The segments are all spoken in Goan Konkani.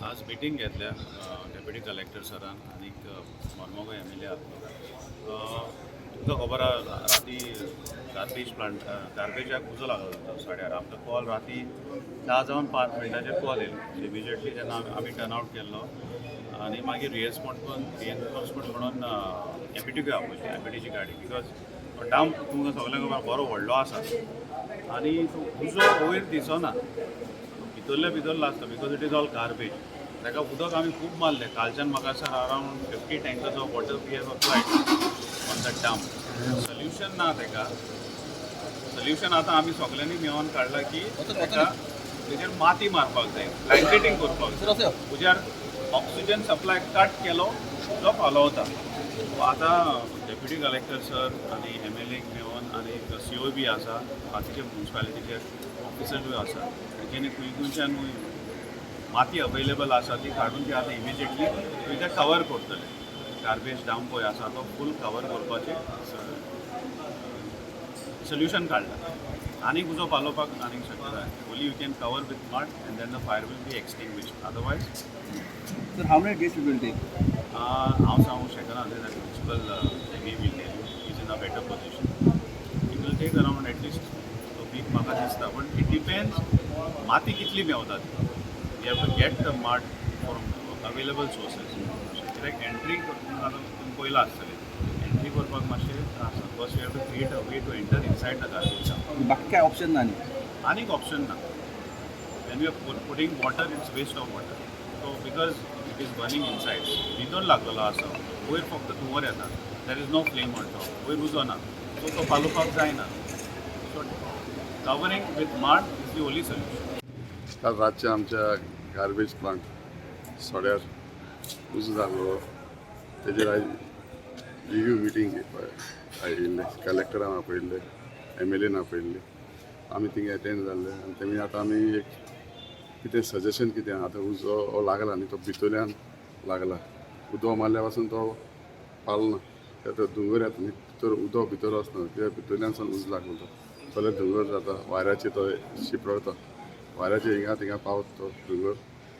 आज मिटींग घेतल्या डेप्युटी कलेक्टर सरान आनी मरमगो एम एल ए तुमकां खबर आहा, राती गार्बेज प्लांट गार्बेजाक उजो लागलो होतो सड्यार. आमकां कॉल राती 10 जावन 5 मिनटाचेर कॉल येयलो. इमिजिएटली जेन्ना आमी टर्न आवट केल्लो आनी मागीर रिएन्फोर्समेंट म्हणून एमपीटीकूय आपयली, एमपीटीची गाडी, because डंप तुमकां सगळ्यांक खबर बरो व्हडलो आसा आनी तो उजो वयर दिसना, भितरल्या भितर लागता because it is all garbage. ताका उदक आमी खूब मारलें कालच्यान. म्हाका दिसता around 50 tankers of water we have applied on the dump. Solution ना ताका. सोल्युशन आतां आमी सगल्यांनी मेळोन काडला की ताका तेजेर माती मारपाक जाय, ब्लँकेटींग करपाक जाय. उज्यार ऑक्सिजन सप्लाय कट केलो, तो पालोवता. सो आतां डेप्युटी कलेक्टर सर आनी एम एल एक मेळोन आनी सी ओ बी आसा, बाकीचे मुन्सिपालिटीचे ऑफिसरूय आसा, तेंच्यांनी खंय खंयच्यान माती अवेलेबल आसा ती काडून ती आतां इमिजिएटली थंय ते कवर करतले. गार्बेज डंप पळय आसा तो फूल कवर करपाचें सोल्युशन काडला. आनीक उजो पालोवपाक आनीक शक्यता. Only you can cover with mud and then the fire will be extinguished, otherwise Sir, how many days it will take? हांव सांगूंक शकना. Municipal ME will tell you, is in a better position. It will take around at least a week म्हाका दिसता, but it depends माती कितली मेवता ती. You have to get the mud from available sources. कित्याक एंट्री आतां तुमी पयलां आसतलें, एंट्री करपाक मातशें त्रास. First you have to create a way to enter inside the garbage. बाकी काय ऑप्शन ना न्ही? आनीक ऑप्शन ना. When you are putting water, it's waste of water. So because it is burning inside, भितर लागलेलो आसा, वयर फक्त धुंवर येता. There is no flame on top. वयर उजो ना, सो तो पालोवपाक जायना. So covering with mud is the only solution. काल रातचें आमच्या गार्बेज प्लांट सड्यार उजो जाल्लो, तेजेर आयज रिव्यू मिटींग आयिल्ले. कलेक्टरान आपयल्ले, एम एल एन आपयल्ले, आमी थिंगा एटेंड जाल्ले आनी तेमी आतां आमी एक कितें सजेशन कितें, आतां उजो हो लागला न्ही, तो भितरल्यान लागला. उदक मारल्या पासून तो पालना कित्याक तो दोंगर येता न्ही, भितर उदक भितर वचना कित्याक भितरल्यान सावन उजो लागलो. तो सगळे दोंगर जाता, वाऱ्याचे तो शिंपडता, वाऱ्याचे हिंगा थिंगा पावत तो दोंगर.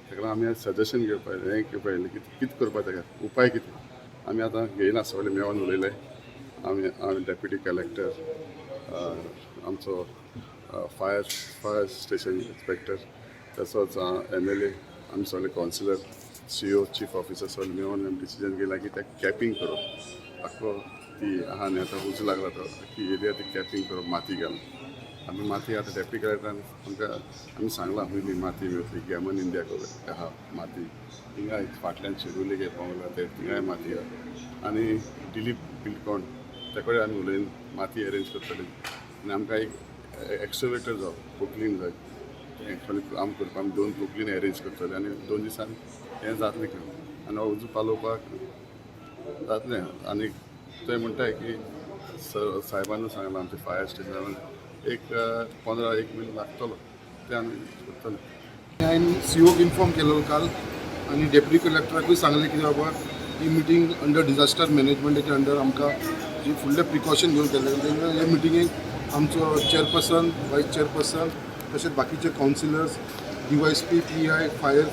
ताका लागून आमी आयज सजेशन घेवपा हें घेवपा येयलें की कितें करपा ताका, उपाय कितें. आमी आतां घेयना, सगळे मेळोन उलयले आमी. आमी डेप्युटी कलेक्टर, आमचो फायर स्टेशन इन्स्पेक्टर, तसोच एम एल ए, आमी सगळे कावन्सिलर, सी ओ, चीफ ऑफिसर, सगळे मेळोन आमी डिसिजन घेयला की ते कॅपिंग करप आख्खो ती आहा न्ही, आतां उजो लागला तो आख्खी एरिया, ती कॅपिंग करप माती घालून. आमी माती आतां डेप्युटी कलेक्टरान आमकां आमी सांगलां खंय बी माती मेळटली. गॅमन इंडिया कडेन आहा माती, थिंगाय फाटल्यान शिरोली पावला ते थिंगाय माती आहा आनी दिलीप बिल्डकॉन त्या कडेन आमी उलयन माती अरेंज करतले. आनी आमकां एक एक्सवेटर जाय, पोकलीन जाय, एक्चुअली काम करपाक. आमी दोन पोकलीन अरेंज करतले आनी 2 दिसान हें जातलें काम आनी हो उजो पालोवपाक जातलें. आनी ते म्हणटाय की सर साहेबान सांगलां, आमच्या फायर स्टेशनान एक 15 एक म्हयनो लागतलो, ते आमी करतले. हांवें सी ओक इन्फॉर्म केलेलो काल आनी डेप्युटी कलेक्टराकूय सांगलें की बाबा, ही मिटींग अंडर डिझास्टर मॅनेजमेंटाच्या अंडर आमकां जी फुडले प्रिकॉशन घेवन केल्ले. तेंकां हे मिटिंगेक आमचो चेअरपर्सन, वायस चेअरपर्सन, तशेंच बाकीचे councillors, DYSP, PI, fire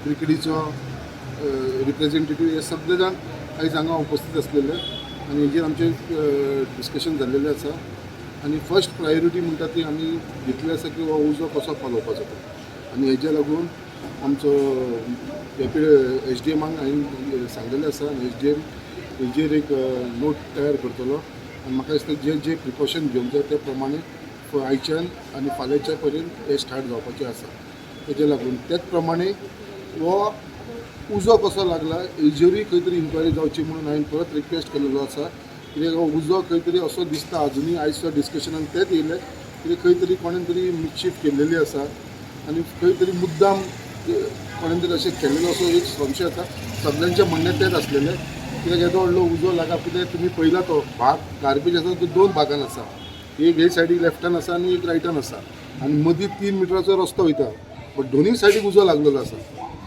ब्रिगेडीचो representative हे सगळे जाण आयज हांगा उपस्थित आसलेले आनी हेजेर आमचें डिस्कशन जाल्लेलें आसा. आनी फर्स्ट प्रायोरिटी म्हणटा ती आमी घेतली आसा की हो उजो कसो पालोवपाचो तो. आनी हेज्या लागून आमचो डेप्युटी एस डी एमाक हांवें सांगलेलें आसा आनी एस डी एम हेजेर एक नोट तयार करतलो. आनी म्हाका दिसता जे जे प्रिकॉशन घेवंक जाय ते प्रमाणे आयच्यान आनी फाल्यांच्या पर्यंत हे स्टार्ट जावपाचें आसा. तेजे लागून तेच प्रमाणे हो उजो कसो लागला हेजेरूय खंय तरी इन्क्वायरी जावची म्हणून हांवें परत रिक्वेस्ट केलेलो आसा. कित्याक हो उजो खंय तरी असो दिसता, अजुनूय आयच्या डिस्कशनान तेंच येयलें, कित्याक खंय तरी कोणेन तरी मिसचीफ केल्लेली आसा आनी खंय तरी मुद्दाम कोणेन तरी अशें केल्लेलो असो एक संशय येता. सगळ्यांचें म्हणणें तेंच आसलेलें, कित्याक येदो व्हडलो उजो लागप, कित्याक तुमी पळयला तो भाग गार्बेज आसा तो दोन भागान आसा. एक हे सायडीक लेफ्टान आसा आनी एक रायटान आसा आनी मदीं 3 मिटराचो रस्तो वयता, बट दोनूय सायडीक उजो लागलेलो आसा.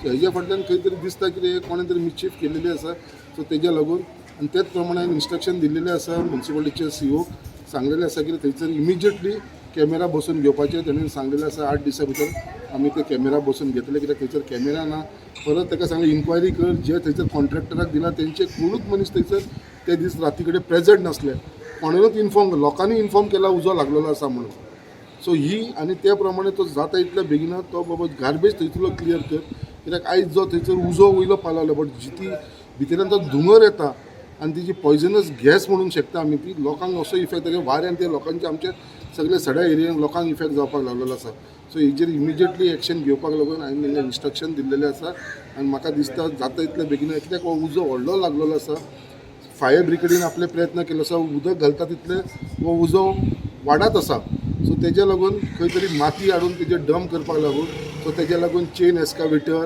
सो हेज्या फाटल्यान खंय तरी दिसता कितें कोणें तरी मिसचीफ केलेली आसा. सो तेज्या लागून आनी तेच प्रमाणे हांवें इन्स्ट्रक्शन दिल्लेलें आसा, म्युनिसिपालिटीच्या सी ओक सांगलेलें आसा की थंयसर इमिजिएटली कॅमेरा बसोवन घेवपाचे तेणी सांगलेलें आसा. 8 दिसां भितर आमी ते कॅमेरा बसोवन घेतले, कित्याक थंयसर कॅमेरा ना. परत ताका सांगलें, इन्क्वायरी कर, जे थंयसर कॉन्ट्रॅक्टराक दिला तेंचे कोणूच मनीस थंयसर ते दीस राती कडेन प्रेजंट नासले. कोणेनूच इन्फॉर्म, लोकांनी इन्फॉर्म केला उजो लागलेलो आसा म्हणून. सो ही आनी त्या प्रमाणे तो जाता इतल्या बेगिना तो बाबा गार्बेज थंयसरलो क्लियर कर, कित्याक आयज जो थंयसर उजो वयलो पालवलो, बट जी ती भितरल्यान तो धुंवर येता आनी ती जी पॉयजनस गॅस म्हणूंक शकता आमी, ती लोकांक असो इफेक्ट जाता, वाऱ्यान ते लोकांचे, आमच्या सगळे सगळ्या एरियन लोकांक इफेक्ट जावपाक लागलेलो आसा. सो हेजेर इमिजिएटली एक्शन घेवपाक लागून हांवें तांकां इन्स्ट्रक्शन दिल्लेलें आसा. आनी म्हाका दिसता जाता इतले बेगीन, कित्याक हो उजो व्हडलो लागलेलो आसा. फायर ब्रिगेडीन आपले प्रयत्न केलो आसा, उदक घालता तितले हो उजो वाडत आसा. सो तेज्या लागून खंय तरी माती हाडून तेजेर डंप करपाक लागून, सो तेज्या लागून चेन एस्कावेटर,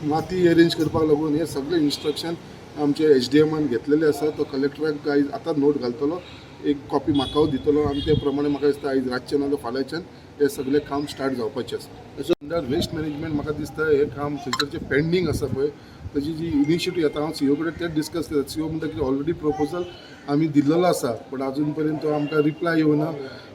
माती अरेंज करपाक लागून हे सगळे इन्स्ट्रक्शन आमचे एसडीएमान घेतलेले आसा. तो कलेक्टराक आयज आतां नोट घालतलो, एक कॉपी म्हाका दितलो आनी ते प्रमाणे म्हाका दिसता आयज रातचें ना जाल्यार फाल्यांच्यान हे सगळें काम स्टार्ट जावपाचें आसा. अंडर वेस्ट मॅनेजमेंट म्हाका दिसता हें काम थंयसर पेंडींग आसा पळय, ताजी जी इनिशिएटीव आतां हांव सीओ कडेन तें डिस्कस केलें. सीओ म्हणटा की ऑलरेडी प्रपोजल आमी दिल्लेलो आसा, पण अजून पर्यंत तो आमकां रिप्लाय येवना.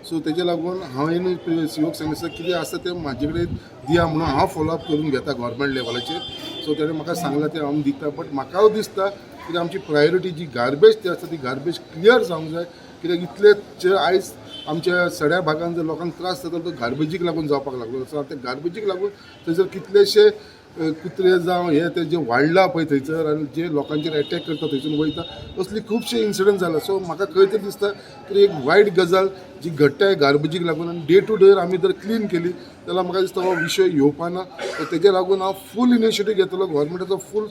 सो तेजे लागून हांवें सीओक सांगलें, सर, कितें आसा तें म्हाजे कडेन दिया म्हणून, हांव फॉलोअप करून घेता गव्हर्मेंट लेवलाचेर. सो तेणें म्हाका सांगलां तें हांव दिता, बट म्हाका दिसता कित्याक आमची प्रायोरिटी जी गार्बेज ती आसा, ती गार्बेज क्लियर जावंक जाय, कित्याक इतले जे आयज आमच्या सड्या भागान जर लोकांक त्रास जाता तो गार्बेजीक लागून जावपाक लागलो. सो आतां गार्बेजीक लागून थंयसर कितलेशे कुत्रे जावं हे ते जे वाडला पळय थंयसर आनी जे लोकांचेर एटॅक करता, थंयसून वयता, असली खुबशे इन्सिडंट जाला. सो म्हाका खंय तरी दिसता की एक वायट गजाल जी घडटा गार्बेजीक लागून आनी डे टू डे आमी जर क्लीन केली जाल्यार म्हाका दिसता हो विशय येवपा ना. सो तेजे लागून हांव फूल इनिशिएटीव घेतलो, गव्हर्मेंटाचो फूल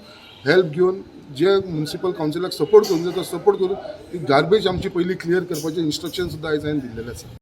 हेल्प घेवन, जे म्युनिसिपल कावन्सिलाक सपोर्ट करूंक जाय तो सपोर्ट करून ती गार्बेज आमची पयली क्लियर करपाचें इन्स्ट्रक्शन सुद्दां आयज हांवें दिल्लेलें आसा.